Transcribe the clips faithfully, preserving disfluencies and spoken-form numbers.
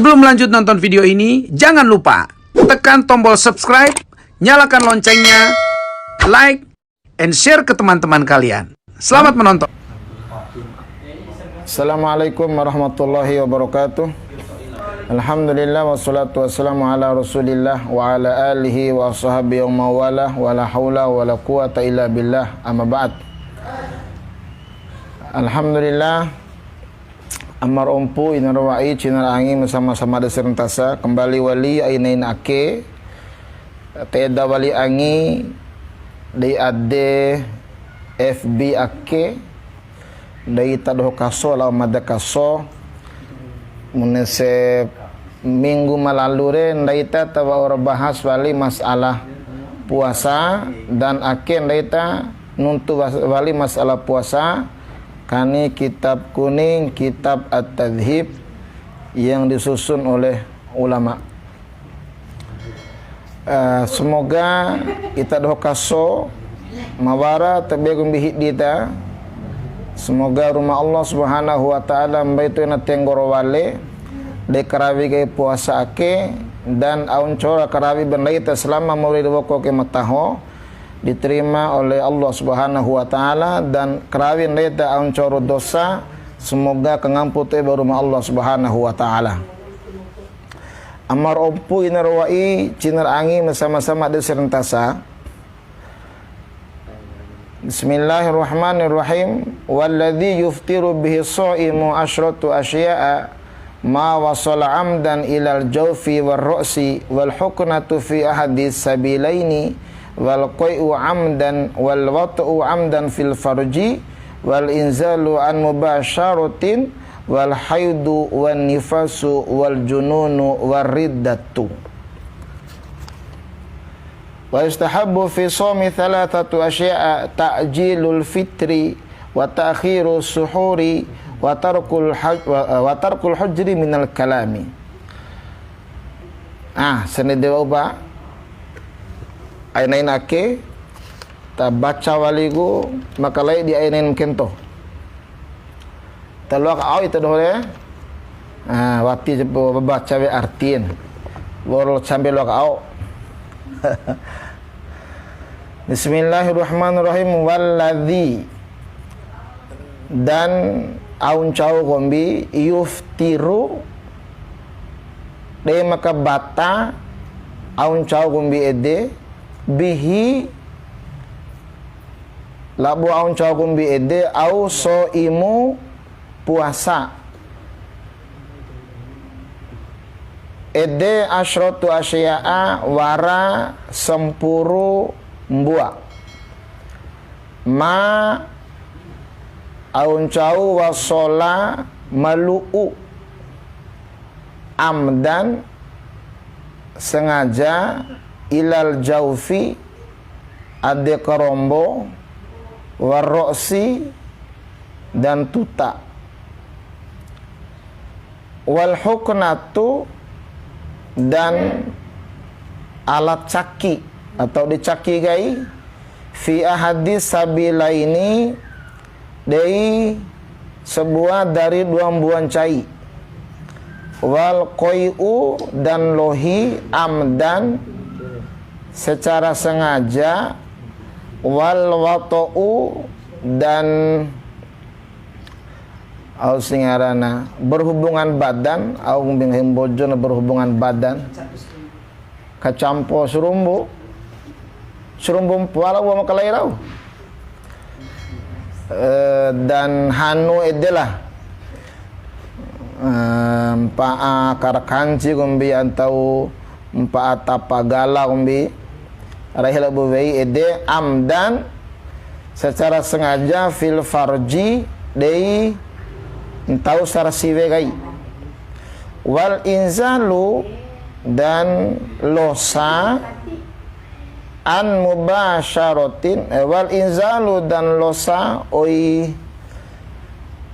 Sebelum lanjut nonton video ini, jangan lupa tekan tombol subscribe, nyalakan loncengnya, like, and share ke teman-teman kalian. Selamat menonton. Assalamualaikum warahmatullahi wabarakatuh. Alhamdulillah, wassalatu wassalamu ala Rasulillah wa ala alihi wa sahbihi wa mawala, wa la haula wa la quwata illa billah, amma ba'd. Alhamdulillah, ama ro ompu, ina ro wa'i, cina ro angi, ma sama-sama de serentasa, kembali wali ainain ake, ta eda wali angi, dei ade F B ake, dei ta doho kaso, lao mada kaso, bune se minggu ma lalu re, ndai ta ta wa'ura bahas wali masalah puasa, dan ake ndai ta nuntu was-, wali masalah puasa, kani kitab kuning, kitab At-Tadhib yang disusun oleh ulama. Eh, semoga ita doho kaso, ma wara ta be kombi hidi ta. Semoga Ruma Allah Subhanahu wa Ta'ala mbei to'i na tenggoro wale, de karawi kai puasa ake, dan au ncoro karawi ba ndai ta selama mori woko ke ma taho, diterima oleh Allah Subhanahu wa Ta'ala, dan karawi ndai ta au ncoro dosa, semoga kangampu to'i ba Ruma Allah Subhanahu wa Ta'ala. Ama ro ompu, ina ro wa'i, cina ro angi, ma sama-sama de serentasa. Bismillahirrahmanirrahim. Walladzi yuftiru bihi shaimu asyratu asya'a, ma wasala amdan ilal jaufi war ra'si, wal huknatu fi ahadis sabilaini, wal qai'u amdan, wal wat'u amdan fil farji, wal inzalu an mubasyaratin, wal haidu wan nifasu, wal jununu, war riddatu. Wa yustahabbu fi shaumi thalathatu asya'a, ta'jilul fitri, wa ta'khiru suhuri, wa tarkul haj-, wa, wa tarkul hujri minal kalami. Ah, sene dewa upa. Ainain ake, ta baca waliku, makalai di ainain kento. Ta loa ka ao ita doho re. Ah, wati japu baca we artin. Woro cambe loa ka ao. Bismillahirrahmanirrahim. Walladzi, dan au ncau kombi, yuftiru, de maka bata, au ncau kombi ede, bihi, labo au ncau kombi ede, au shaimu, puasa. Ede asyratu asya'a, wara sampuru mbua. Ma au ncau, wasala, ma lu'u, amdan, sengaja, ilal jaufi, ade karombo, war ra'si, dan tuta. Wal huknatu, dan alat caki atau dicaki kai, fi ahadis sabilaini, dei sabua dari dua mbua ncai. Wal qai'u, dan lohi, amdan, secara sengaja. Wal wat'u, dan au si ngarana berhubungan badan, au nggahi Mbojo na berhubungan badan. Kacampo sarumbu, sarumbu mpoa labo makalai rau. Eh, dan hanu ede lah. Eh, mpa'a karakanci kombi atau mpa'a tapa gala kombi. Rahi labo wei ede amdan, secara sengaja, fil farji, dei ntau sara siwe kai. Wal inzalu, dan losa, an mubasyaratin, eh, wal inzalu, dan losa oi,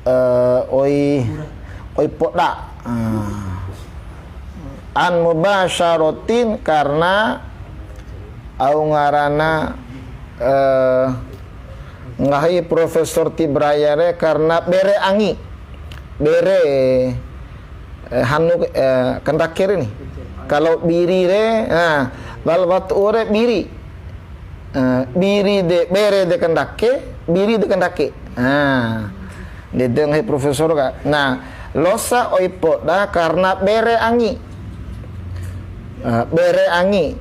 eh, oi, oi poda. Ah. An mubasyaratin, karena au ngarana, eh, nggahi Profesor Tibraya re, karena bere angi. Bere, Eh, hanu, eh, kandake re ni. Kalau biri re, nah, wal wat'u re biri. Eh, biri de, bere de kandake, biri de kandake. Nah, ndede nggahi profesor ka. Nah, losa oi poda karena bere angi. Eh, bere angi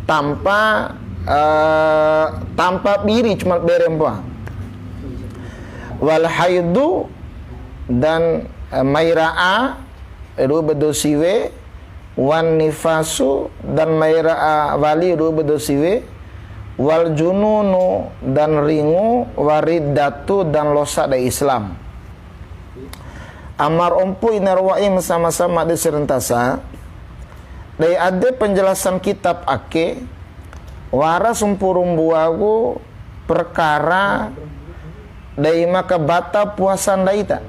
tanpa, eh, tanpa biri, cuma bere mpoa. Wal haidu, dan, eh, mai ra'a, ru'u ba dou siwe, wan nifasu, dan mai ra'a wali, ru'u ba dou siwe, wal jununu, dan ringu, wariddatu, dan losa dei Islam. Amar ompu ina ro wa'i ma sama-sama de serentasa, dei ade penjelasan kitab ake, wara sampuru mbua ku perkara dei ma kabata puasa ndai ta.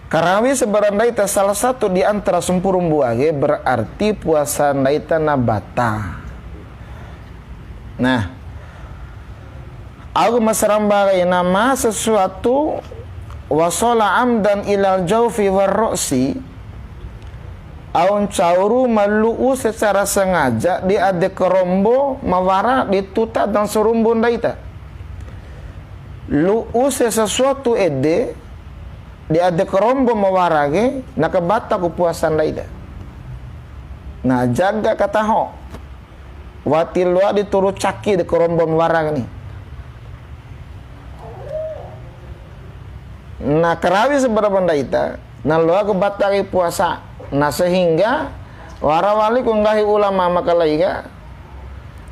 Karawi sabara ndai ta salah satu di antara sampuru mbua ke, berarti puasa ndai ta na bata. Nah, au ma saramba kaina ma sesuatu wasala amdan ilal jaufi war ra'si, au ncauru ma lu'u secara sengaja di ade karombo ma wara di tuta dan sarumbu ndai ta. Lu'u se sesuatu ede, di ade karombo ma wara ke, na kabata ku puasa ndai ta. Na jaga kataho. Wati loa di turu caki di karombo ma wara ke ni. Na karawi sabara ba ndai ta, na loa ku bata kai puasa. Na sehingga wara wali ku nggahi ulama makalai ka,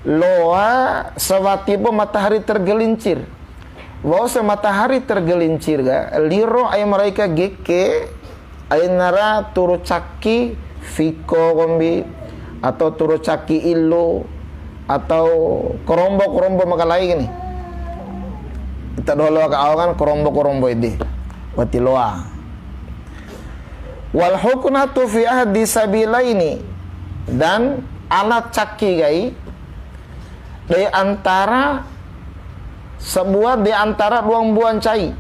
loa sawatipu matahari tergelincir. Wa'u se matahari tergelincir ka, liro ai marai ka geke, aina ra turu caki fiko kombi, atau turu caki ilu, atau karombo-karombo makalai ke ni. Ita doho loa ka au kan karombo-karombo ede. Wati loa. Wal huknatu fi ahdi sabilaini, dan alat caki kai dei antara sabua dei antara dua mbua ncai.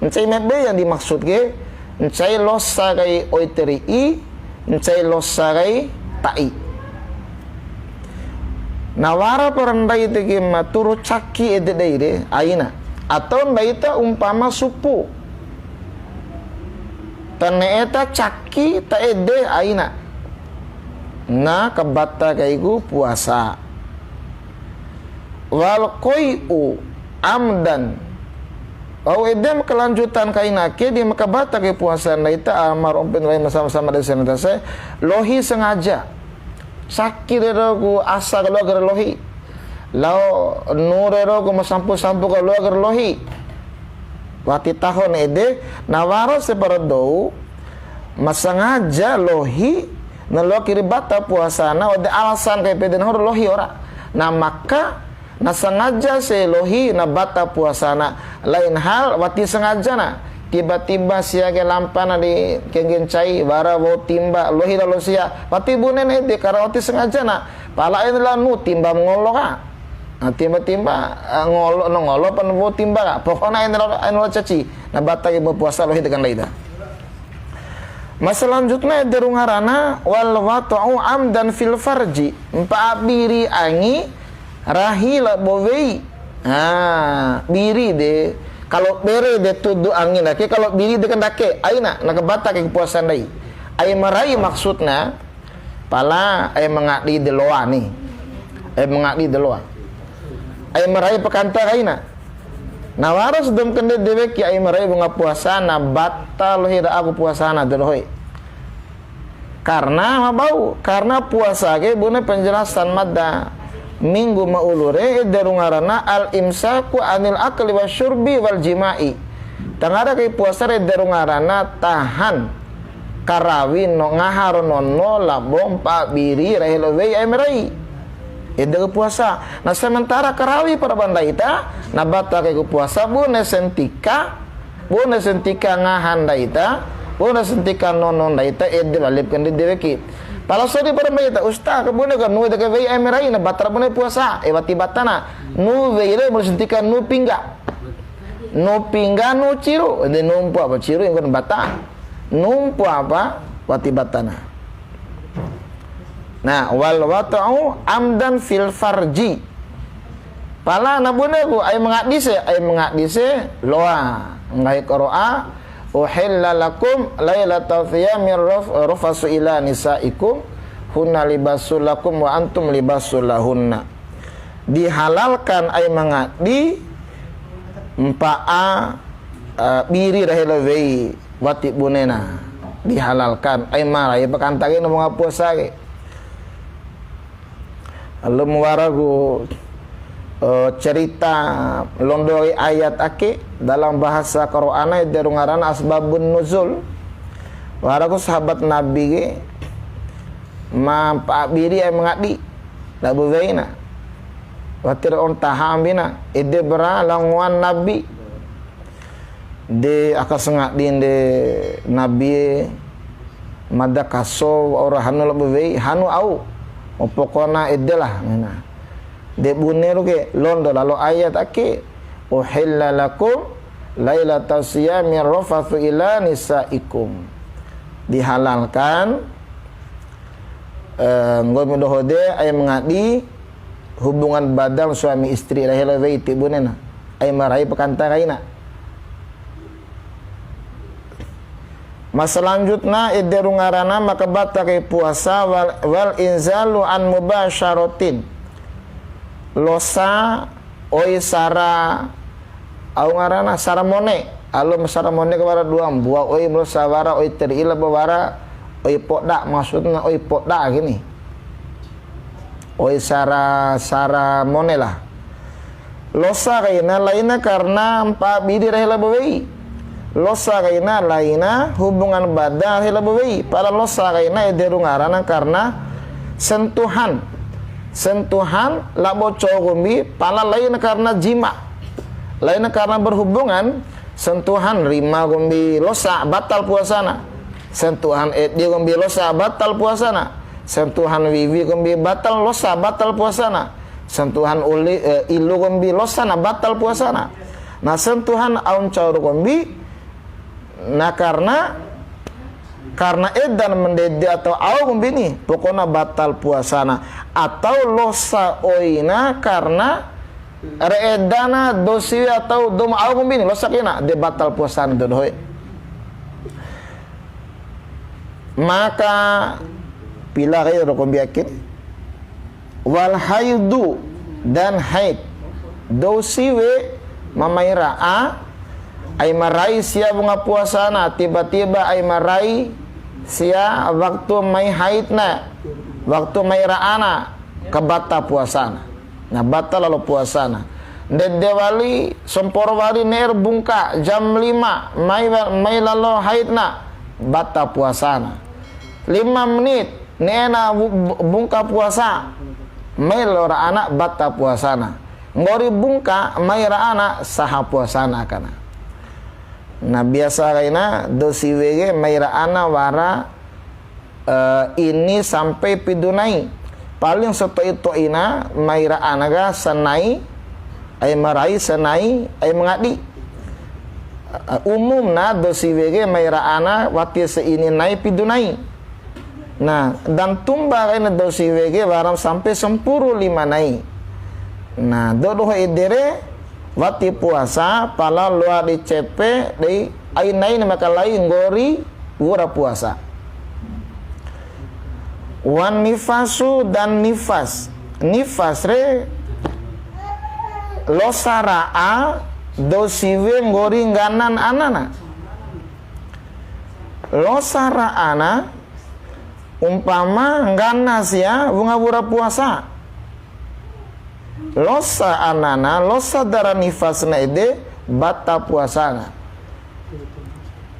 Ncai mebe yang dimaksud ke, ncai losa kai oi tari'i, ncai losa kai ta'i. Na wara para ndai ta ke ma turu caki ede dei re, aina. Atau ndai ta umpama supu. Ta ne'e ta caki ta ede aina. Na kabata kai ku puasa. Wal qai'u amdan. Wa'u ede ma kelanjutan kaina ke di ma kabata kai puasa ndai ta amar ompu ina ro wa'i ma sama-sama de serentasa. Lohi sengaja. Caki rero ku asa ka loa kai ra lohi. Lao nu rero ku ma sampu-sampu ka loa kai ra lohi. Wati tahona ede, na wara si para dou, ma sengaja lohi, na loa kai ra bata puasana, wa'u de alasan kai pede nahu ra lohi ora. Na maka, na sengaja si lohi, na bata puasana. Lain hal, wati sengajana. Tiba-tiba sia ke lampana di kengge ncai, wara wa'u timba, lohi lalo sia. Wati bunena ede, karena wati sengajana. Pala aina lao nu timba ma ngolo ka. Nah, timba-timba, eh, ngolo, na ngolo pa na wa'u timba ka. Pokokna aina lao, aina lao caci. Na bata kai ba puasa lohi de kandai ta. Ma selanjutna ede ru ngarana wal wat'u amdan fil farji. Mpa'a biri angi rahi labo wei. Ha, biri de. Kalau bere de tudu angi ndake, kalau biri de kandake. Aina, na kabata kai puasa ndai. Ai marai maksudna, Pala ai ma ngadi de loa ni. Ai ma ngadi de loa. Ai marai pakanta kaina. Na wara si dou ma kandede weki ai marai wunga puasa na bata lohi ra aku puasana de dohoi. Karena ma bau, karena puasa ke bune penjelasan mada minggu ma ulu re ede ru ngarana al imsaku anil akli wa syurbi wal jima'i. Tangara kai puasa re ede ru ngarana tahan. Karawi no ngaha ro nono labo mpa'a biri rahi labo wei ai marai. Ede ku puasa. Na sementara karawi para ba ndai ta, na bata kai ku puasa bune santika, bune santika ngaha ndai ta, bune santika nono ndai ta, ede walip kandede weki. Pala sodi para ba ndai ta, usta, kabune ka nu ede ka wei ai marai, na bata ra bune puasa, e wati batana. Nu wei re bune santika nu pingga. Nu pingga nu ciru, ede nu mpu apa ciru yang kena bata. Numpu apa? Wati batana. Nah, wal wat'u amdan fil farji. Pala na bune ku, ai mangadi se, ai mangadi se, loa. Nggahi Qur'an, "Uhilla lakum lailatal siyami raf-, rafasu ila nisaikum, hunna libasul lakum wa antum libasul lahunna." Dihalalkan ai mangadi, mpa'a, eh, biri rahi la wei, wati bunena. Dihalalkan, ai marai pakanta ke, na wunga puasa ke. Alum wara ku, eh, cerita londo kai ayat ake dalam bahasa Qur'an ede ru ngarana asbabun nuzul. Wara ku sahabat Nabi ke ma mpa'a biri ai mangadi, labo weina. Wati ra ontaha ambina, ede bera langoan Nabi. De aka sangadin de Nabi e, mada kaso wa'ura hanu labo wei, hanu au. O, pokona ede lah, ngena. De bune ru ke, londo lalo ayat ake, "Uhilla lakum lailatas siyami rafathu ila nisaikum." Dihalalkan, eh, nggomi doho de, ai mangadi, hubungan badan suami istri, rahi la wei ti bunena. Ai marai pakanta kaina. Ma selanjutna, ede ru ngarana ma kabata kai puasa wal, wal inzalu an mubasyaratin. Losa oi sara, au ngarana sara mone. Alum sara mone ke wara dua mbua, oi ma losa wara oi teri labo wara oi poda, maksudna oi poda gini. Oi sara, sara mone lah. Losa kaina laina karena mpa'a biri rahi labo wei. Losa kaina laina hubungan badan rahi labo wei. Pala losa kaina ede ru ngarana karena sentuhan. Sentuhan labo cou kombi, pala laina karena jima. Laina karena berhubungan, sentuhan rima kombi losa, batal puasana. Sentuhan edi kombi losa, batal puasana. Sentuhan wiwi kombi batal losa, batal puasana. Sentuhan uli, eh, ilu kombi losa, na batal puasana. Na sentuhan au ncau ru kombi, na karena, karena edan ma ndede atau au kombi ni, pokona batal puasana. Atau losa oina karena re edana dou siwe atau dou ma au kombi ni, losa kaina, de batal puasana dou doho e. Maka pila kai ro kombi ake ni. Wal haidu, dan haid. Dou siwe ma mai ra'a, ai marai sia wunga puasana, tiba-tiba ai marai sia waktu mai haidna, waktu mai ra'ana, kabata puasana. Na batal lalo puasana. Ndede wali, samporo wali ne'e ra bungka jam lima, mai wa-, mai lalo haidna, bata puasana. Lima menit, ne'e na bu-, bu-, bungka puasa, mai lalo ra'ana, bata puasana. Nggori bungka, mai ra'ana, saha puasana akana. Na biasa kaina, dou siwe ke, mai ra'ana wara eh, ini sampai pidu nai. Paling sato'i-to'ina mai ra'ana ka sanai, ai marai sanai, ai mangadi. Eh, umumna dou siwe ke mai ra'ana wati sa ini nai pidu nai. Nah, dan tumba kaina dou siwe ke wara ma sampai sampuru lima nai. Nah, dou doho ede re, wati puasa, pala loa di cepe, dei ai nai na makalai nggori wura puasa. Wan nifasu dan nifas. Nifas re losa ra'a dou siwe nggori ngganan anana. Losa ra'ana umpama nggana sia wunga wura puasa. Losa anana, losa dara nifasna ede, bata puasana.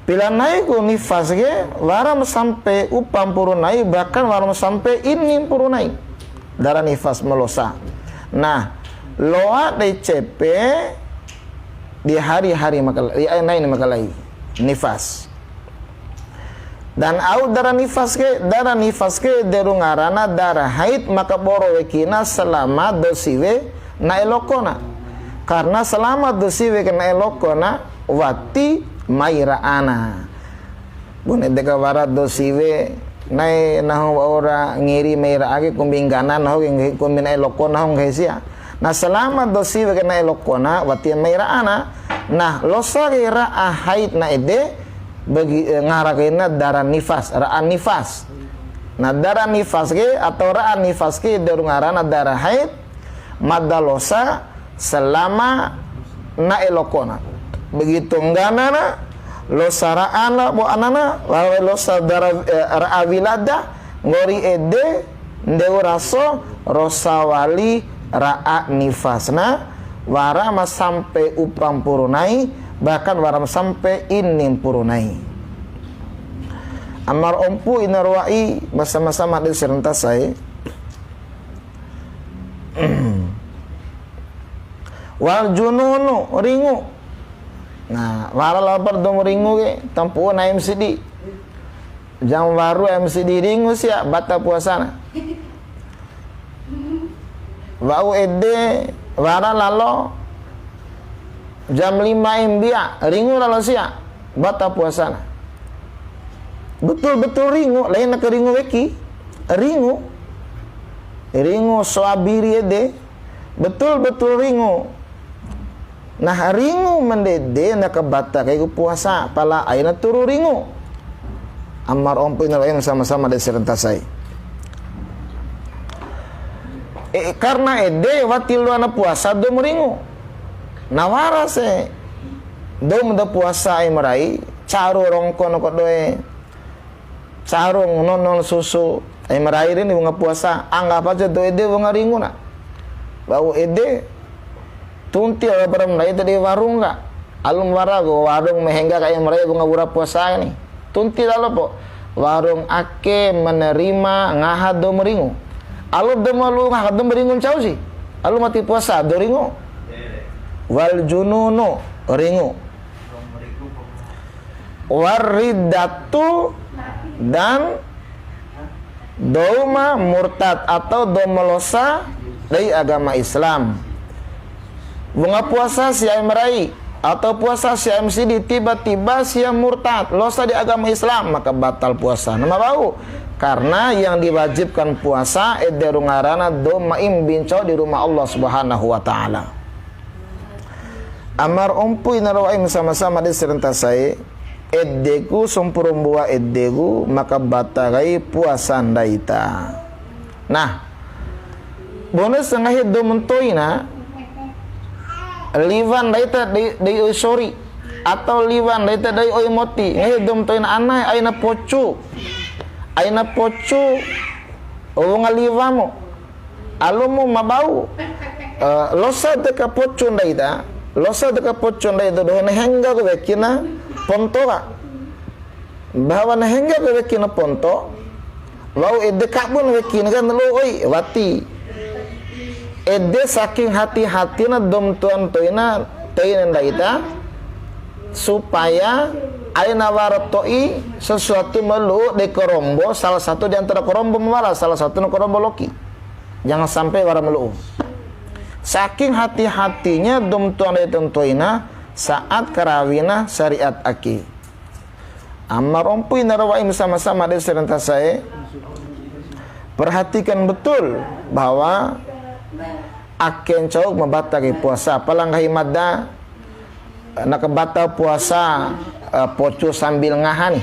Pila nai ku nifas ke, wara ma sampe upa mpuru nai, bahkan wara ma sampe ini mpuru nai. Dara nifas ma losa. Nah, loa dei cepe di hari-hari makalai, di ai nai makalai. Nifas. Dan au dara nifas ke, dara nifas ke de ru ngarana dara haid ma kaboro wekina salama dou siwe na'e lokona. Karena salama dou siwe ke na'e lokona, wati mai ra'ana. Bune deka wara dou siwe, na'e nahu wa'ura ngiri mai ra'a ke kombi nggana nahu ke nggahi kombi na'e loko nahu nggahi sia. Na salama dou siwe ke na'e lokona, wati mai ra'ana. Nah, losa ke ra'a haid na ede, bagi, eh, ngara kaina darah nifas, ra'a nifas. Nah, darah nifas ke atau ra'a nifas ke ede ru ngarana darah haid, mada losa selama na'e lokona. Begitu ngganana, losa ra'ana, bo anana, wara losa darah, eh, ra'a wilada, nggori ede, ndeu raso, losa wali ra'a nifasna, wara ma sampe upa mpuru nai, bahkan wara ma sampe ini mpuru nai. Ama ro ompu ina ro wa'i, ma sama-sama de serentasai. Wal jununu, ringu. Nah, wara lapar dou ma ringu ke, tampu'u na M C D. Jam waru M C D ringu sia, bata puasana. Wa'u ede, wara lalo, jam lima mbia, ringu lalo sia, bata puasana. Betul-betul ringu, laina ke ringu weki, ringu. Ringu soabiri ede, betul-betul ringu. Nah, ringu ma ndede na kabata kaiku puasa, pala aina turu ringu. Ama ro ompu ina ro wa'i sama-sama de serentasai. Eh, karena ede wati loana puasa dou ma ringu. Na wara si dou ma da puasa ai marai, caru rongko na kodoe. Caru nono susu, ai marai re ni wunga puasa, anggap aja dou ede wunga ringuna. Wa'u ede, tunti lalo para ma ndai ta dei warung ka. Alum wara ku warung ma hengga ka ai marai wunga wura puasa ni. Tunti lalo po. Warung ake menerima ngaha dou ma ringu. Alum dou ma lu'u ngaha dou ma ringu ncau si. Alum wati puasa dou ringu. Wal jununu, ringu. Wariddatu, dan dou ma murtad atau dou ma losa dei agama Islam. Wunga puasa sia ai marai atau puasa sia M C D, tiba-tiba sia murtad, losa dei agama Islam, maka batal puasa. Na ma wa'u? Karena yang diwajibkan puasa ede ru ngarana dou ma imbi ncau di rumah Allah Subhanahu wa Ta'ala. Ama ro ompu ina ro wa'i sama-sama de serentasai, ede ku sampuru mbua ede ku maka bata kai puasa ndai ta. Nah, bune si nggahi dou ma ntoina, liwa ndai ta dei, dei oi sori, atau liwa ndai ta dei oi moti, nggahi dou ma ntoina anae, aina pocu, aina pocu, wunga liwamu. Alumu ma bau. Eh, losa deka pocu ndai ta, losa deka pocu ndai ta doho na hengga ku wekina ponto ka. Bahwa na hengga ku wekina ponto, wa'u ede kabun wekina kan lo oi, wati. Ede saking hati-hatina dou ma tua ntoina, toina ndai ta, supaya aina wara to'i sesuatu ma lu'u dei karombo, salah satu di antara karombo ma wara, salah satu na karombo loki. Jangan sampai wara ma lu'u. Saking hati-hatinya dou ma tua ndai ta ntoina saat karawina syariat ake. Ama ro ompu ina ro wa'i sama-sama de serentasai. Perhatikan betul bahwa ake ncau ma bata kai puasa, pala nggahi mada na kabata puasa, eh, pocu sambil ngaha ni.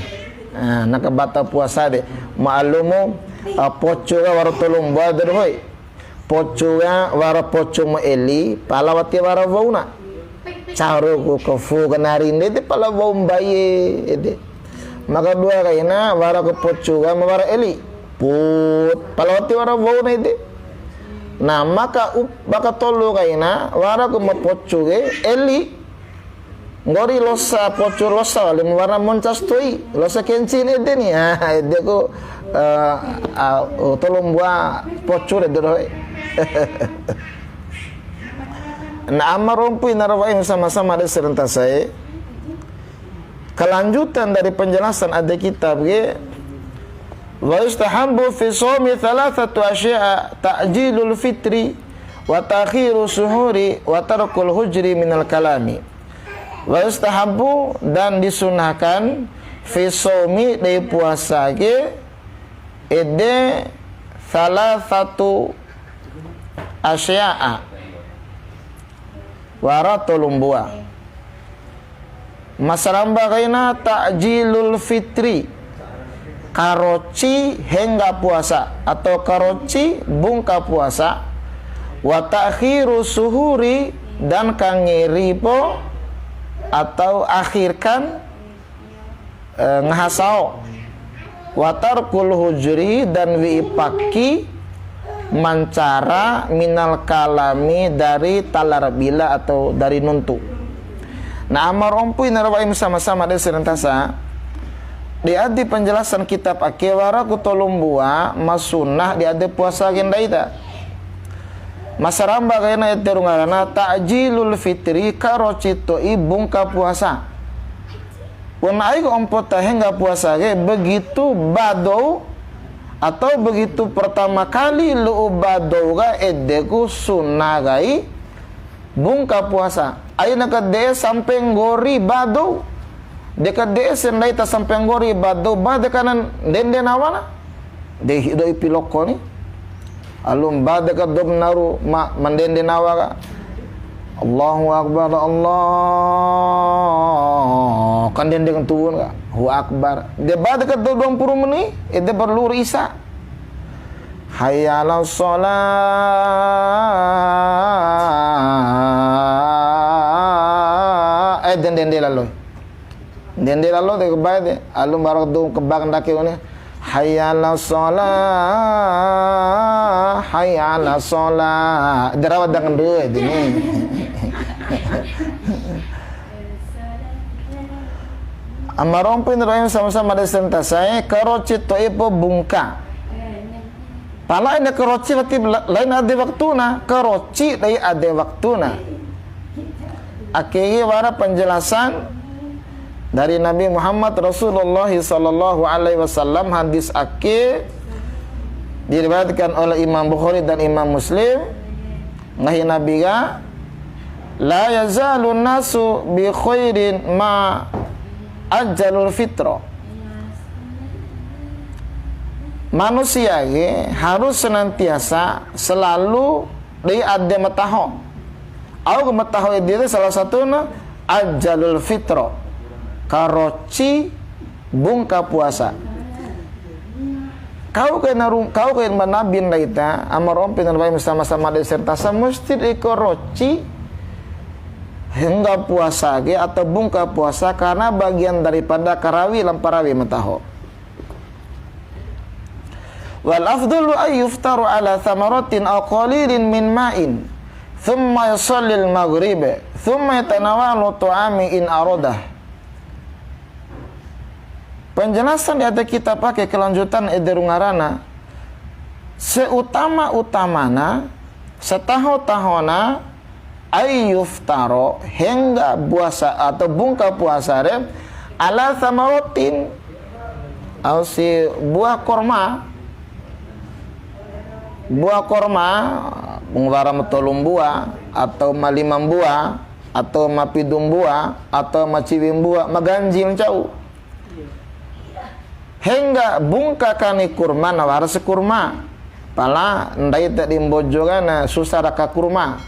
Nah, na kabata puasa de. Ma'alumu, eh, pocu ka wara tolu mbua de dohoi. Pocu ka wara pocu ma eli, pala wati wara wouna. Caru ku kafu kanari ndede pala wou mbai ede. Maka dua kaina wara ka pocu ka ma wara eli. Put, pala wati wara wouna ede. Nah, maka up-, maka tolu kaina wara ku ma pocu ke eli. Nggori losa, pocu losa wali ma wara monca sato'i, losa kenci ni ede ni. Ah, ede ku, eh, ah, oh, tolu mbua pocu re doho. Na ama ro ompu ina ro wa'i sama-sama de serentasai. Kelanjutan dari penjelasan ade kitab ke, wa yustahabbu fi shaumi thalathatu asya'a, ta'jilul fitri, wa ta'khiru suhuri, wa tarkul hujri minal kalami. Wa yustahabbu, dan disunahkan, Fi shaumi, dei puasa ke, ede salasatu asya'a, wara tolu mbua. Ma saramba kaina ta'jilul fitri, karoci hengga puasa atau karoci bungka puasa, wa ta'khiru suhuri, dan kangeri po atau akhirkan eh, ngaha sao. Wa tarkul hujri, dan wi'i paki, mancara minal kalami, dari talar bila atau dari nuntu. Na, ama ro ompu ina ro wa'i ma sama-sama de serentasa, di ade penjelasan kitab ake wara ku tolu mbua ma sunnah di ade puasa ke ndai ta. Ma saramba kaina ede ru ngarana ta'jilul fitri, karoci to'i bungka puasa. Wa'u ai ku ompo ta hengga puasa ke, begitu ba dou atau begitu pertama kali lu'u ba dou ka, ede ku sunnah kai bungka puasa. Aina kade'e sampe nggori ba dou. De kade'e si ndai ta sampe nggori ba dou, ba de kanan ndende nawana. De hido ipi loko ni. Alum ba de ka dou ma naru ma, ma ndende nawa ka. Allahu Akbar, Allah. Kan ndende kan tuwun ka. Hu Akbar. De ba de ka dou dua mpuru meni, ede perlu ru isa. Hayya ala shalah. Eh, de ndende lalo. Ndende lalo de kebae de, alum barak dou kebak ndake une. Hayya ala shalah, hayya ala shalah. De rawa dangan dua de ni. Ama ro ompu ina ro wa'i ma sama-sama de serentasa e, karoci to'i po bungka. Pala ina karoci wati la-, lain ade waktuna, karoci dei ade waktuna. Ake wara penjelasan dari Nabi Muhammad Rasulullah sallallahu alaihi wasallam, hadis ake diriwayatkan oleh Imam Bukhari dan Imam Muslim, nggahi Nabi ka, "La yazalu nasu bi khairin ma ajjalul fitra." Manusia ke harus senantiasa selalu dei ade ma taho. Au ke ma taho ede salah satuna ajjalul fitra. Karoci bungka puasa. Kau kaina ru-, kau kaina ba Nabi ndai ta, ama ro ompu ina ro wa'i ma sama-sama de serentasa, mesti dei karoci hengga puasa ke atau bungka puasa karena bagian daripada karawi lampa rawi ma taho. Wal afdalu ay yuftaru ala thamaratin aw qalilin min ma'in, thumma yusallil maghrib, thumma yatanawalu ta'ami in aradah. Penjelasan di ade kitab ake kelanjutan ede ru ngarana, seutama-utamana, setaho-tahona, ay yuftaro, hengga puasa atau bungka puasa re, ala thamaratin, au si buah korma, buah korma, wara ma tolu mbua atau ma lima mbua, atau ma pidu mbua, atau ma ciwi mbua, ma ganjil ncau. Hengga bungka kani kurma, na wara si kurma. Pala ndai ta di Mbojo ka na susah raka kurma.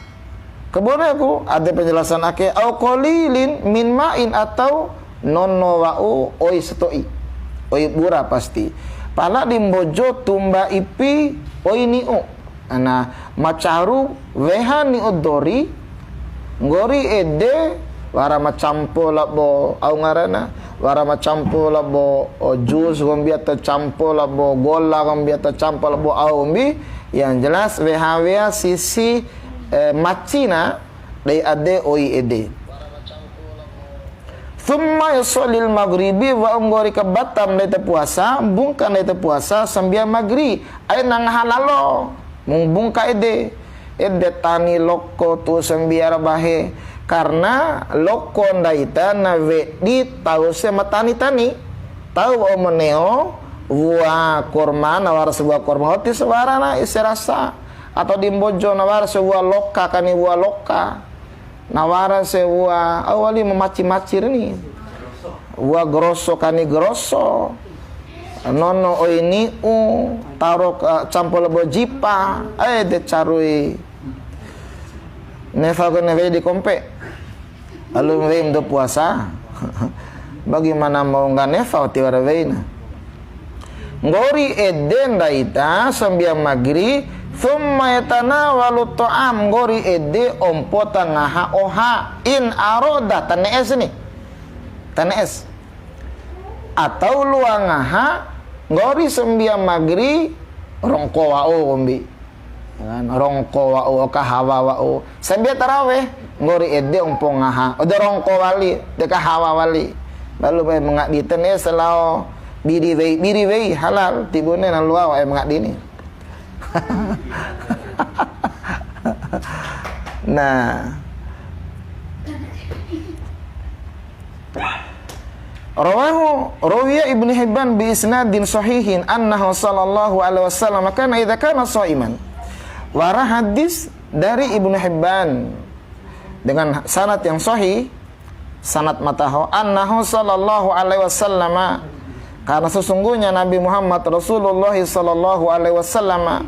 Kabune ku, ade penjelasan ake, au qalilin min ma'in, atau nono wa'u oi sato'i. Oi bura pasti. Pala di Mbojo tumba ipi oi ni'u. Ana, ma caru weha ni'u dori, nggori ede, wara ma campo labo, au ngarana, wara ma campo labo, o, jus kombi atau campo labo gola kombi atau campo labo au kombi, yang jelas weha wea sisi, eh, macina, dei ade oi ede. Thumma yusallil maghribi, wa'u nggori ka batam ndai ta puasa, bungka ndai ta puasa, sambia maghrib, aina ngaha lalo, mung bungka ede. Ede tani loko tu'u sambia ra bahe, karena loko ndai ta na wedi tau se ma tani-tani, tau wa'u ma neo wua korma, na wara si wua korma, wati si wara na ese rasa, atau di Mbojo na wara si wua loka, kani wua loka. Na wara si wua, au wali ma maci-maci re ni. Wua groso kani groso. Nono oi ni'u, taro ka-, campo labo jipa. Eh, de carui. Nefa ko ne wei di kompe. Alu wei ma dou puasa. Bagaimana mau nggak nefa tiwara weina. Nggori ede ndai ta sambia magri, thumma yatanawalu ta'am, nggori ede ompo ta ngaha oha, in aroda, tane'es ni. Tane'es. Atau lua ngaha, nggori sambia magri, rongko wa'u kombi. Kan, rongko wa'u, kahawa wa'u. Sambia taraweh, nggori ede ompo ngaha. Ode rongko wali, de kahawa wali. Lalu bae mangadi tene selao biri wei, biri wei halal, tibune na lua wae mangadi ni. Nah. Rawahu, rawiya Ibnu Hibban bi isnadin sahihin annahu sallallahu alaihi wasallam kana idza kana shaiman. Wara hadis dari Ibnu Hibban dengan sanad yang sahih, sanad mataho, annahu sallallahu alaihi wasallam, karena sesungguhnya Nabi Muhammad Rasulullah sallallahu alaihi wasallam,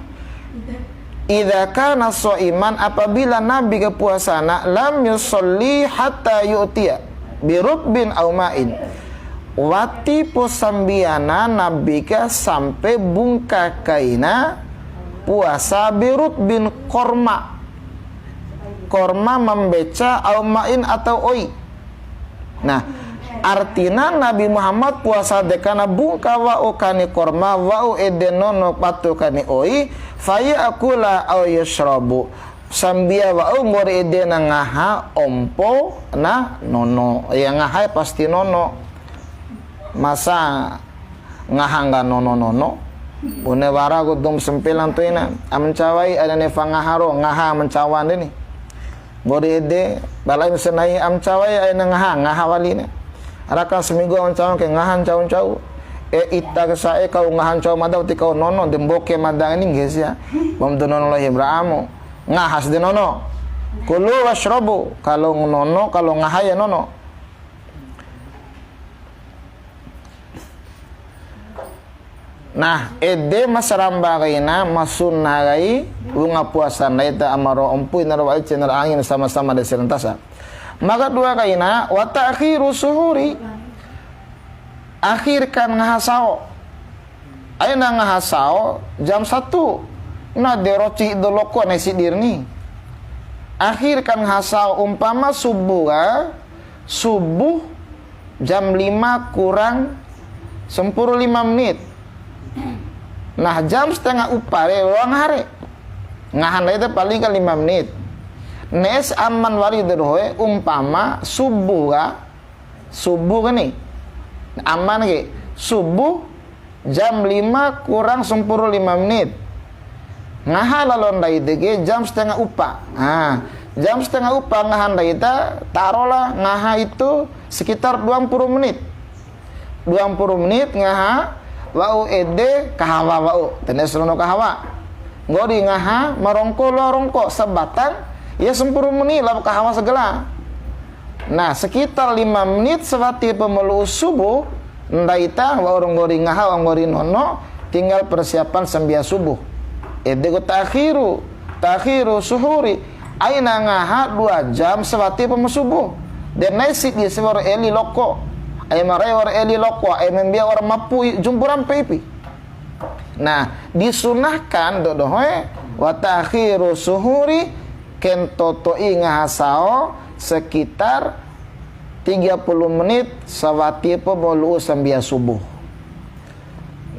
idza kana shaiman, apabila Nabi ke puasana, lam yusalli hatta yu'tiya birutbin au ma'in. Wati pu sambiana Nabi ke sampe bungka kaina puasa birutbin, korma. Korma ma mbeca au ma'in atau oi. Nah, artina Nabi Muhammad puasa de kana bungka wa'u kani korma, wa'u ede nono patu kani oi, fayakula au yashrabu. Sambia wa'u nggori ede na ngaha ompo na nono. Ya ngaha pasti nono. Masa ngaha ngga nono-nono. Bune wara ku dou ma sampelan to'ina. Amancawa ai aina nefa ngaha ro, ngaha amancawa ndeni. Nggori ede, balai ma sanai amancawa ai aina ngaha, ngaha wali ne. Raka saminggu amancawa ke ngaha ncau-ncau. E ita ke sa'e kau ngaha ncau mada wati kau nono, de mboke mada ni ngge'e sia. Bom de nono lahi bra amu. Ngaha si de nono. Kulu washrabu, kalau nono, kalau ngaha ya nono. Nah, ede ma saramba kaina, ma sunna kai, wunga puasa ndai ta amaro ompu ina ro wali cendera angin sama-sama de serentasa. Maka dua kaina, wa ta'khiru suhuri, akhirkan ngaha sao. Aina ngaha sao jam satu. Na de roci do loko nai sidir ni. Akhirkan ngaha sao umpama subuh ka, subuh jam lima kurang sampuru lima menit. Nah, jam setengah upa re, loa ngaha re. Ngaha ndai ta paling ka lima menit. Ne'es aman wali de dohoe, umpama subuh ka, subuh ka ni. Aman ke, subuh jam lima kurang sampuru lima menit. Ngaha lalo ndai de ke jam setengah upa. Nah, jam setengah upa ngaha ndai ta, tarolah ngaha itu sekitar dua puluh menit. Dua puluh menit ngaha, wa'u ede kahawa wa'u. Tende serono kahawa. Nggori ngaha, ma rongko loa rongko, sabatang, ya sampuru menit, lao kahawa sagala. Nah, sekitar lima menit sawatipu ma lu'u subuh, ndai ta, wa'ura nggori ngaha, wa'ura nggori nono, tinggal persiapan sambia subuh. Ede ku ta'khiru, ta'khiru suhuri, aina ngaha dua jam sawatipu ma subuh. De nai sidi si wa'ura eli loko, ai ma rai wa'ura eli loko, ai ma mbia wa'ura mapu i, jumpu rampe ipi. Nah, disunahkan dou dohoe, wa ta'khiru suhuri, kento to'i ngaha sao sekitar tiga puluh menit sawatipu ma lu'u sambia subuh.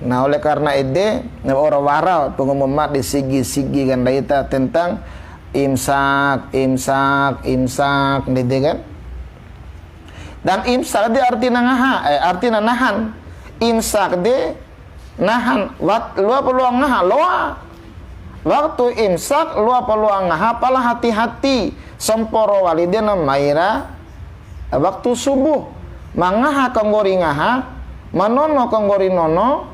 Nah, oleh karena ede, wa'ura wara pengumuman di sigi-sigi kan ndai ta tentang imsak, imsak, imsak, ndede kan. Dan imsak de artina ngaha, eh, artina nahan. Imsak de nahan, wat-, loa pa loa ngaha, loa. Waktu imsak, loa pa loa ngaha, pala hati-hati. Samporo wali de na mai ra waktu subuh. Ma ngaha ka nggori ngaha, ma nono ka nggori nono,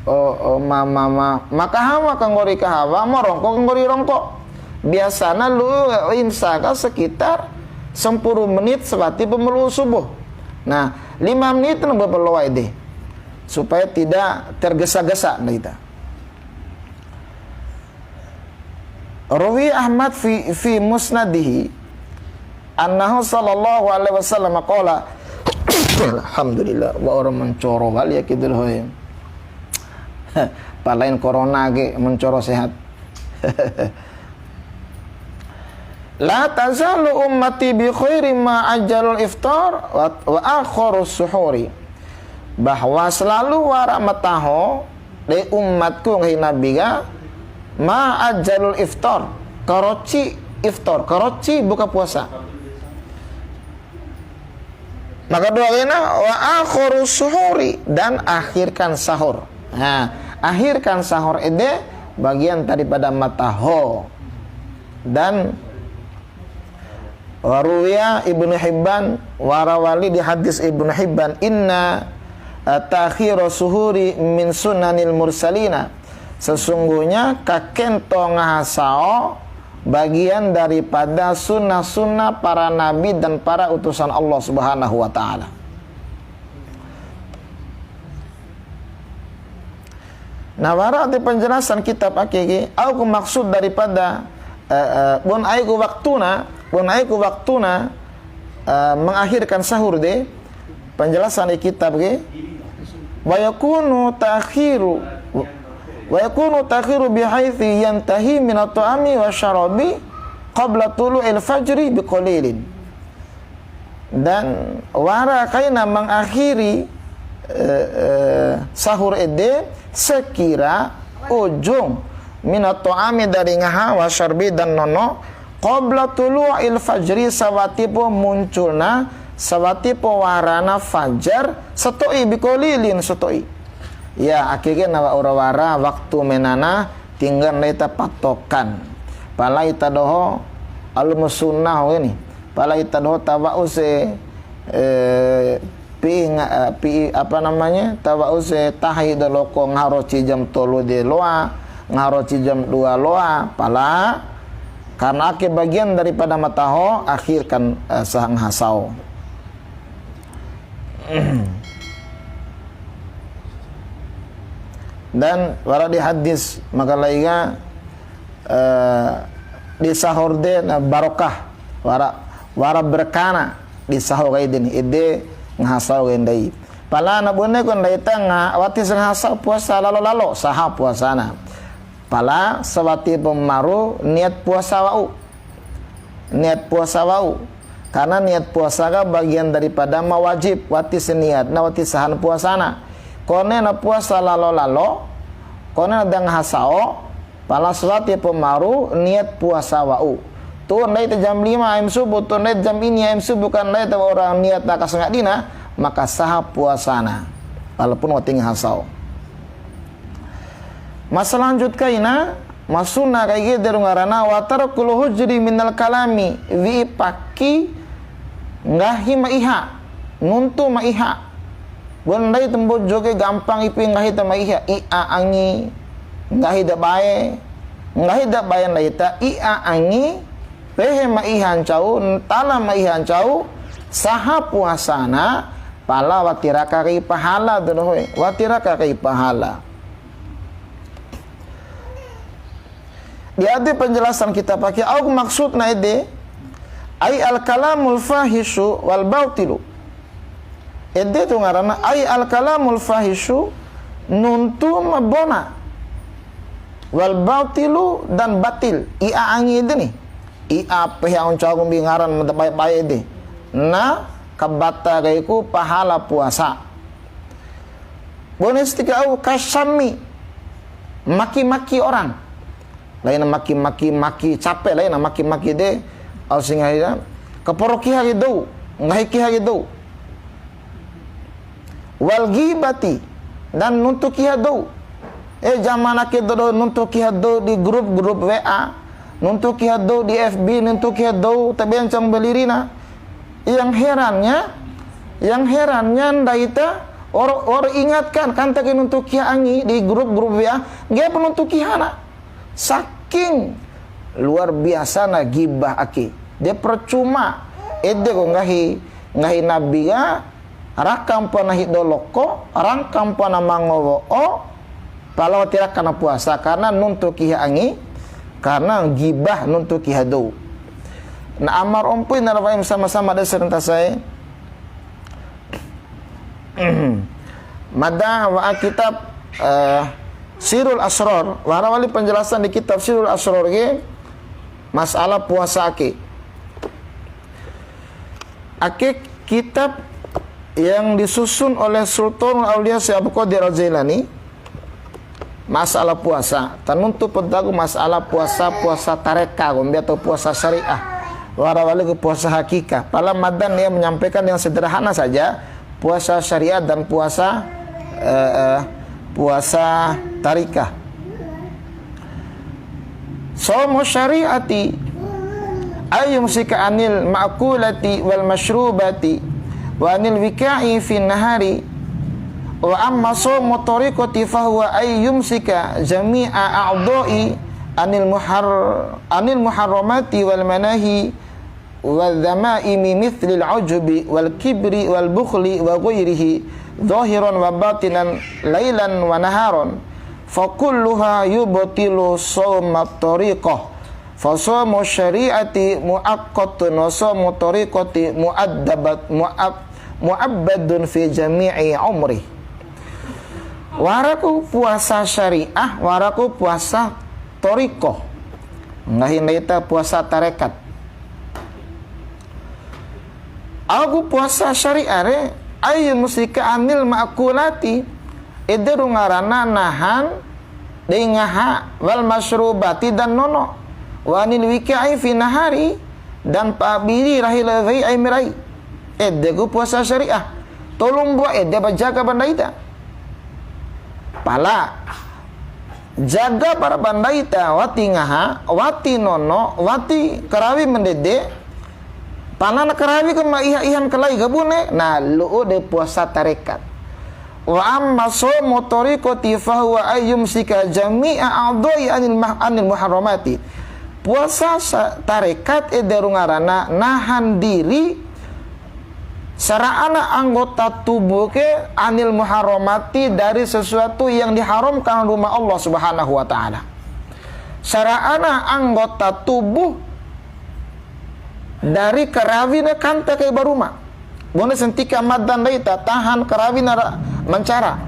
o, o, ma, ma, ma, ma kahawa ka nggori kahawa, ma rongko ka nggori rongko. Biasana lu'u imsak ka sekitar sampuru menit sawatipu ma lu'u subuh. Nah, lima menit na mbua pa loa ede. Supaya tidak tergesa-gesa, ndai ta. Ruwi Ahmad fi, fi musnadihi, annahu sallallahu alaihi wasallam qala, Alhamdulillah, wa'ura mancoro wali ake dul hoe. Pala aina corona ke mancoro sehat. La tazalu ummati bi khairi ma ajjalul iftar wa, wa akharu suhuri. Bahwa selalu wara ma taho dei umatku nggahi Nabi ka, ma ajjalul iftar, karoci iftar, karoci buka puasa. Maka dua kaina, wa akharu suhuri, dan akhirkan sahur. Nah, akhirkan sahur ede bagian daripada ma taho. Dan wa ruwiya Ibnu Hibban, wara wali di hadis Ibnu Hibban, inna, eh, ta'khira suhuri min sunanil mursalina. Sesungguhnya kakento ngaha sao bagian daripada sunnah-sunnah para nabi dan para utusan Allah Subhanahu wa Ta'ala. Nah, wara di penjelasan kitab ake ke, au ku maksud daripada, eh, eh, bun ai ku waktuna, bun ai ku waktuna, eh, mengakhirkan sahur de, penjelasan di kitab ke, wa yakunu ta'khiru, wa yakunu ta'khiru bihaitsi yantahi minat ta'ami wa syarabi qabla tulu'il fajri biqalilin. Dan wara kaina mengakhiri, eh, eh, sahur ede sekira ujung minat ta'ami dari ngaha wa syarbi dan nono qabla tulu'il fajri sawatipu munculna, sawatipu warana fajar sato'i biqalilin sato'i. Ya, ake ke na wa'ura wara waktu menana tinggal ndai ta patokan. Pala ita doho alum sunnah ini. Pala ita doho tawa'u se, eh, pi nga-, eh, pi apa namanya? Tawa'u se tahi do loko ngaha roci jam tolu de loa, ngaha roci jam dua loa, pala karena ake bagian daripada ma taho, akhirkan, eh, sah ngaha sao. Dan wara di hadis, maka laina, eh, di sahur de na barokah, wara, wara berkana di sahur kai deni, ede ngaha sao kai ndai. Pala na bune ku ndai ta nga-, wati si ngaha sao puasa lalo-lalo, saha puasana. Pala sawatipu maru niat puasa wa'u. Niat puasa wa'u. Karena niat puasa ka bagian daripada ma wajib, wati si niat, na wati sahan puasana. Kone na puasa lalo-lalo, kone na da ngaha sao, pala sawatipu maru niat puasa wa'u. Tu ndai ta jam lima aim subuh, tu ndai ta jam ini aim subuh, kan ndai ta orang niat na kasangadina, maka saha puasana. Walaupun wati ngaha sao. Ma salanjut kaina, ma sunna kai ke de ru ngarana, wa tarkul hujri minal kalami, wi'i paki nggahi ma iha, nuntu ma iha. Bune ndai ta Mbojo ke gampang ipi nggahi ta ma iha, i'a angi, nggahi da bae, nggahi da bae ndai ta i'a angi, pehe ma iha ncau, ntala ma iha ncau, saha puasana, pala wati raka kai pahala dou doho e, wati raka kai pahala. Di ade penjelasan kitab ake, au maksudna ede, ai al kalamul fahisyu wal batilu. Ede tu ngarana ai al kalamul fahisyu, nuntu ma bona. Wal batilu, dan batil. I'a angi ede ni. I'a pehe au ncau kombi ngaran ma da bae-bae ede. Na kabata kaiku pahala puasa. Bune stika au kasyammi, maki-maki orang. Laina maki-maki, maki cape, laina maki-maki de, au si nggahi da, kaporo kiha ke dou, nggahi kiha ke dou. Wal ghibati, dan nuntu kiha dou. Eh, zaman ake dou, nuntu kiha dou di grup-grup W A, nuntu kiha dou di F B, nuntu kiha dou, tabe ncau mbali rina. Yang herannya, yang herannya ndai ta, wa'ur, wa'ur ingatkan, kan ta ke nuntu kiha angi di grup-grup W A, ngge'e pa nuntu kihana. Saking luar biasa na gibah ake. De percuma, ede ku nggahi, nggahi Nabi ka, Raka mpa na hido loko, raka mpa na mango wo'o, pala wati raka na puasa, karena nuntu kiha angi, karena gibah nuntu kiha dou. Na amar ompui na rawai sama-sama de serentasai. Mada wa'a kitab, eh, Sirul Asrar, wara wali penjelasan di kitab Sirul Asrar ke, masalah puasa ake. Ake kitab yang disusun oleh Sultanul Aulia Syekh Abdul Qadir Al-Jailani, masalah puasa. Tanuntu podaku masalah puasa, puasa tareka, kombi atau puasa syariah. Wara wali ku puasa hakikah. Pala madan ia menyampaikan yang sederhana saja, puasa syariah dan puasa, eh, eh, puasa tarikah. Shaumu syari'ati ay yumsika anil ma'kulati wal masyrubati wa anil wika'i fin nahari. Wa amma shaumu tariqati fahuwa ay yumsika jami'a a'dha'i anil muhar-, anil muharramati wal manahi wa dzamaimi mitslil ujubi wal kibri wal bukhli wa ghairihi, zahiran wa batinan, lailan wa naharan, fa kulluha yubtilu shauma tariqah. Fa shaumu syari'ati muaqqatun wa shaumu tariqati muaddabat, muab-, muabbadun fi jami'i umri. Waraku puasa syariah, waraku puasa toriko. Nggahi ndai ta puasa tarekat. Au ku puasa syariah re, ay yumsika anil ma'kulati, ede ru ngarana nahan dei ngaha, wal masyrubati dan nono, wa anil wika'i fi nahari, dan pabiri rahi lewei ai merai. Ede ku puasa syariah. Tolu mbua ede ba jaga ba ndai ta. Pala jaga para ba ndai ta, wati ngaha, wati nono, wati karawi ma ndede, pala na karawi ku ma iha-ihan kalai ka bune, na lu'u de puasa tarekat. Wa amma shaumu tariqati fahuwa ay yumsika jami'a a'dha'i anil mah-, anil muharramati. Puasa sa-, tarekat ede ru ngarana nahan diri sara'ana anggota tubuh ke anil muharramati, dari sesuatu yang diharamkan Ruma Allah Subhanahu wa Ta'ala. Sara'ana anggota tubuh dari karawi na kanta kai ba Ruma. Bune santika madan ndai ta tahan karawi na ra-, mancara.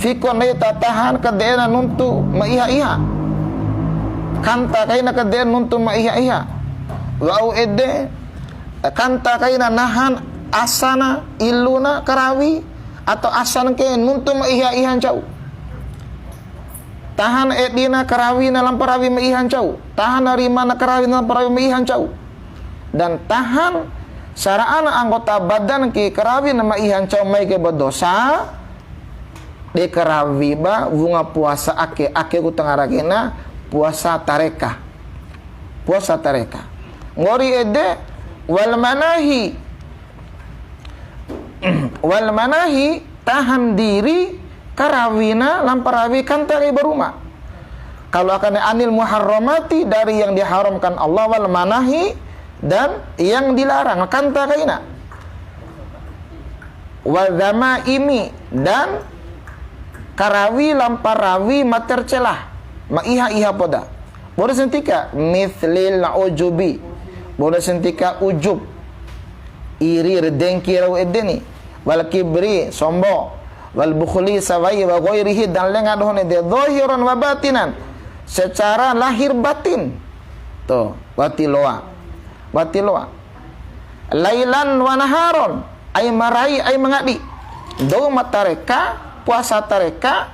Fiko ndai ta tahan kade'e na nuntu ma iha-iha. Kanta kaina kade'e nuntu ma iha-iha. Wa'u ede, kanta kaina nahan asana, iluna karawi, atau asan ke nuntu ma iha-iha ncau. Tahan edina karawi na lampa rawi ma iha ncau. Tahan rima na karawi na lampa rawi ma iha ncau. Dan tahan sara'ana anggota badan ke karawi na ma iha ncau mai ke ba dosa, de karawi ba wunga puasa ake, ake ku tangara kena puasa tareka. Puasa tareka. Nggori ede, wal manahi. Wal manahi, tahan diri, karawina lampa rawi kanta kai ba Ruma. Kalau akan anil muharramati, dari yang diharamkan Allah, wal manahi, dan yang dilarang, kanta kaina. Wal dzamaimi, dan karawi lampa rawi ma tercela, ma iha-iha poda. Bune santika, mitslil ujubi. Bune santika ujub. Iri ra dengki rau ede ni. Wal kibri, sombo. Wal bukhli, sawai, wa ghairihi, dan lenga dohon ede. Zahiran wa batinan. Secara lahir batin. Tuh, wati loa. Wati loa. Lailan wa naharon, ai marai, ai mangadi. Dou ma tareka, puasa tareka,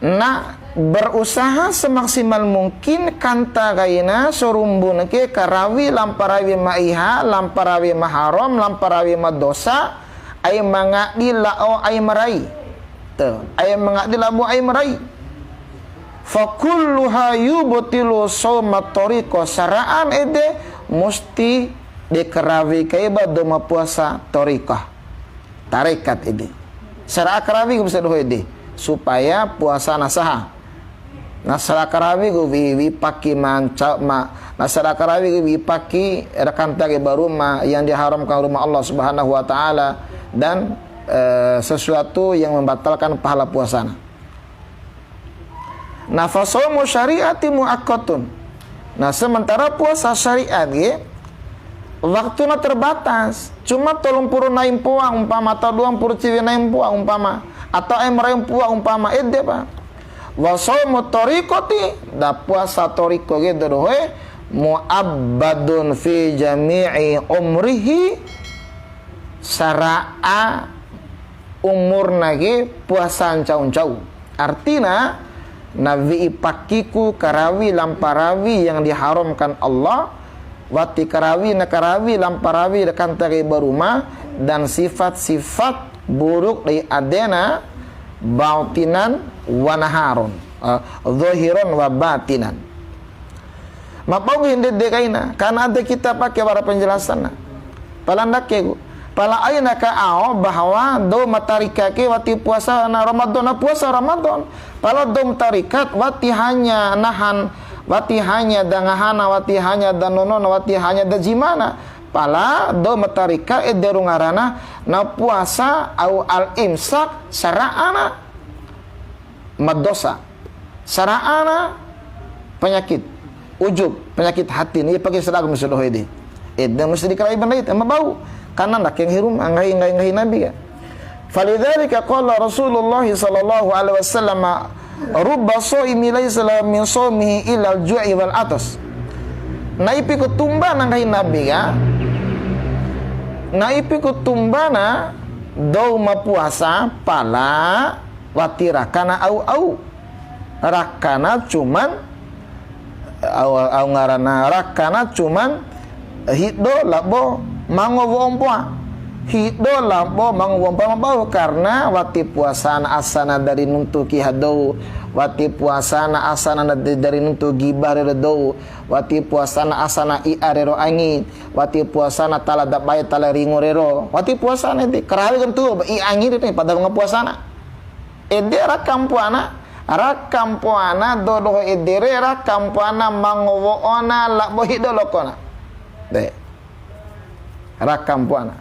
na berusaha semaksimal mungkin kanta kaina sarumbun ke karawi lampa rawi ma iha, lampa rawi ma haram, lampa rawi ma dosa, ai mangadi lao ai marai. Tuh, ai mangadi labo ai marai. Fa kulluha yubtilu shauma tariqah, sara'an ede musti de karawi kai ba dou ma puasa tariqah. Tarekat ede. Sara'a karawi ku bisa doho ede. Supaya puasa na saha. Na sara karawi ku wi'i, wi'i paki manca-, ma, na sara karawi ku wi'i paki rakanta ke ba Ruma yang diharamkan Ruma Allah Subhanahu wa Ta'ala, dan, eh, sesuatu yang membatalkan pahala puasana. Na fa shaumu syari'ati muaqqatun. Nah, sementara puasa syariat ke, waktuna terbatas, cuma tolu mpuru nai mpoa umpama, atau dua mpuru ciwi nai mpoa umpama, atau ai ma rai mpoa umpama, ede pa. Wa shaumu thariqati, da puasa thariqah ke dodohoe, muabbadun fi jami'i umrihi, sara'a umurna ke puasa ncau-ncau. Artina, na wi'i pakiku karawi lampa rawi yang diharamkan Allah, wati karawi na karawi lampa rawi rakanta ke ba Ruma, dan sifat-sifat buruk dei adena, batinan wa naharon, eh, zahiron wa batinan. Ma bau nggahi ndede kaina, karena ada kitab ake wara penjelasanna. Pala ndake ku. Pala aina ka ao bahwa dou ma tarika ke wati puasa na Ramadan, na puasa Ramadan. Pala dou ma tarikat wati hanya nahan, wati hanya da ngahana, wati hanya da nonona, wati hanya da jimana. Pala dou ma tarika ede ru ngarana na puasa au al-imsak sara'ana madosa. Sara'ana penyakit ujub, penyakit hati ni, pake sara'a mesti doho ede. Ede mesti dikarawi ba ndai, ma bau. Karena ndake nggahi Ruma, nggahi, nggahi, nggahi Nabi ka. Falidzalika qala Rasulullah sallallahu alaihi wasallam, "Rubba shaimi laisa lahu min shaumihi illa al-ju'i wal atas." Na ipi ku tumbana nggahi Nabi ka. Na ipi ku tumbana dou ma puasa pala wati rakana au-au. Rakana cuman, au, au ngarana rakana cuman hido labo mango wo'o mpoa. Hido labo mango wo'o mpoa ma bau, karena wati puasana asana dari nuntu kiha dou, wati puasana asana na-, dari nuntu gibah rero dou, wati puasana asana i'a rero angi, wati puasana tala dabae tala ringu rero, wati puasana ede. Karawi kantu i'a angi rero, pada wunga puasana. Ede raka mpoana, raka mpoana dodoho ede re, raka mpoana mango wo'ona labo hido lokona. De. Raka mpoana.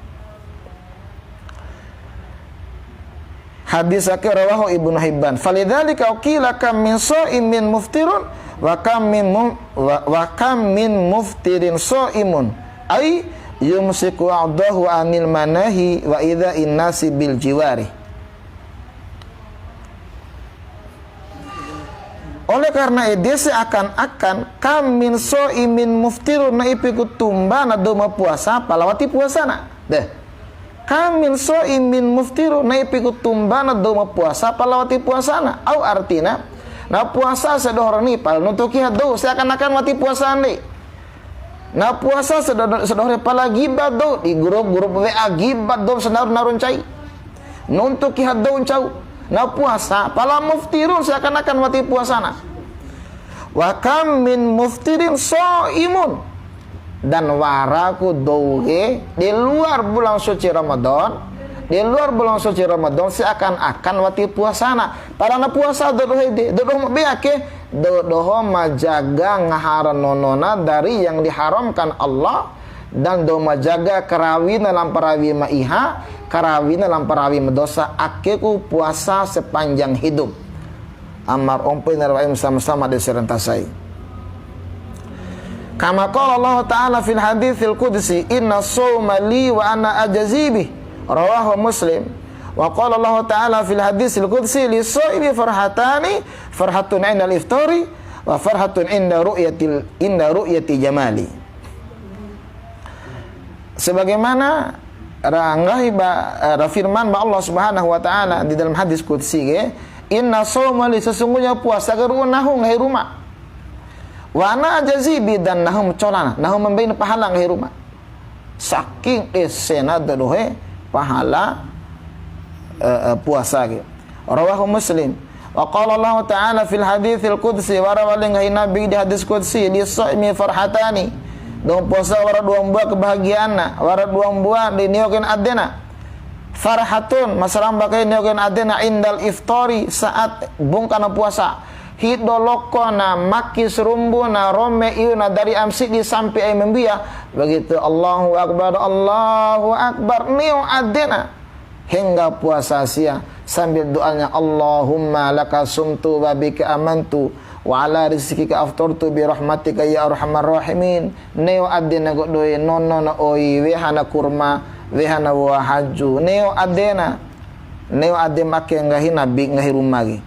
Hadis ake rawahu Ibnu Hibban. Falidzalika qila kam min shaimin muftirun wa kam min mu-, wa, wa kam min muftirin shaimun. Ai yumsiku a'dahu anil manahi wa idza innasi bil jiwari. Oleh karena ede seakan-akan kam min shaimin muftirun, na ipi ku tumbana dou ma puasa pala wati puasana. Deh. Kam min shaimin muftirun, na ipi ku tumbana dou ma puasa pala wati puasana. Au artina, na puasa sia doho re ni pala nuntu kiha dou seakan-akan wati puasana de. Na puasa sia doho, sia doho re pala gibah dou, di grup-grup W A gibah dou sanaru-naru ncai. Nuntu kiha dou ncau. Na puasa, pala muftirun seakan-akan wati puasana. Wa kam min muftirin shaimun. Dan wara ku dou ke, di luar bulan suci Ramadan, di luar bulan suci Ramadan seakan-akan wati puasana. Pala na puasa dodoho ede, dodoho ma be ake, dodoho ma jaga ngaha ra nonona dari yang diharamkan Allah, dan dou ma jaga karawina lampa rawi ma iha, karawina lampa rawi ma dosa, ake ku puasa sepanjang hidup. Ama ro ompu na ra wa'im sama-sama de serentasai. Kama qala Allah Ta'ala fil haditsil qudsi, "Inna shauma li wa ana ajzi bih." Rawahu Muslim. Wa qala Allah Ta'ala fil haditsil qudsi, "Lis shaimi farhatani, farhatun indal iftari, wa farhatun inda ru'yatil, inda ru'yati jamali." Sebagaimana ra nggahi ba, eh, ra firman ba Allah Subhanahu wa Ta'ala di dalam hadis qudsi ke, "Inna shauma li," sesungguhnya puasa ke ru'u nahu nggahi Ruma. "Wa ana ajzi bih," dan nahu ma colana, nahu ma mbeina pahala nggahi Ruma. Saking esena dodohe pahala, eh, eh, puasa ke. Rawahu Muslim. Wa qala Allah Ta'ala fil haditsil qudsi, wara wali nggahi Nabi di hadis qudsi, "Lis shaimi farhatani." Dou puasa wara dua mbua kebahagiaanna, wara dua mbua di nioken adena. Farhatun, ma saramba kai nioken adena indal iftari, saat bungkana puasa. hido lokona, maki sarumbu na, rome iu na dari am sidi sampe ai mambia. Begitu, Allahu Akbar, Allahu Akbar, neo adena. Hengga puasa sia, sambil doanya, "Allahumma laka sumtu wa bika amantu, wa ala rizqika aftartu bi rahmatika ya arhamar rahimin." Neo adena godoe, nono na oi, wehana kurma, wehana woa haju. Neo adena. Neo ade make nggahi nabi, nggahi ruma ke.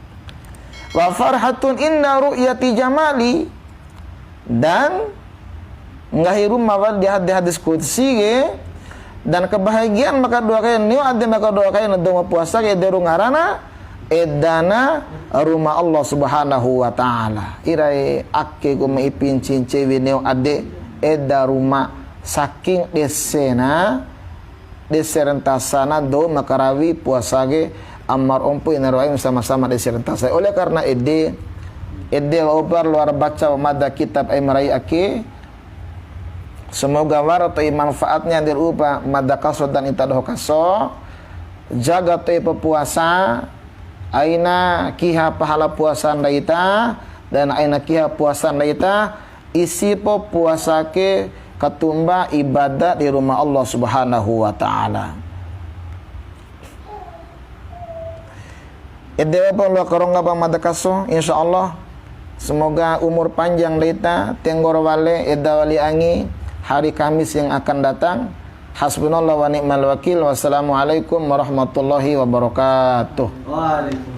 "Wa farhatun inda ru'yati jamali." Dan nggahi ruma wali di hadis, hadis qudsi ke, dan kebahagiaan maka dua kai, neo ade maka dua kai na dou ma puasa ke, ede ru ngarana edana ruma Allah Subhanahu wa Ta'ala. Irae ake ku ma ipi ncincewi neo ade eda ruma, saking desena, dese rentasana dou ma karawi puasa ke, ama ro ompu ina ro aim sama-sama dese rentasa. Oleh karena ede, ede wa'upa luar baca wa mada kitab ai marai ake, semoga wara to'i manfaatnya ndir upa mada kaso dan ita doho kaso, jaga to'i pa puasa, aina kiha pahala puasa ndai ta, dan aina kiha puasa ndai ta, isi po puasa ke katumba ibadah di ruma Allah Subhanahu wa Ta'ala. Ede wa'upa loa karongga pa mada kaso, insya Allah. Semoga umur panjang ndai ta, tenggo ro wale, eda wali angi, hari Kamis yang akan datang. Hasbunallah wa ni'mal wakil. Wassalamualaikum warahmatullahi wabarakatuh. Waalaikumsalam.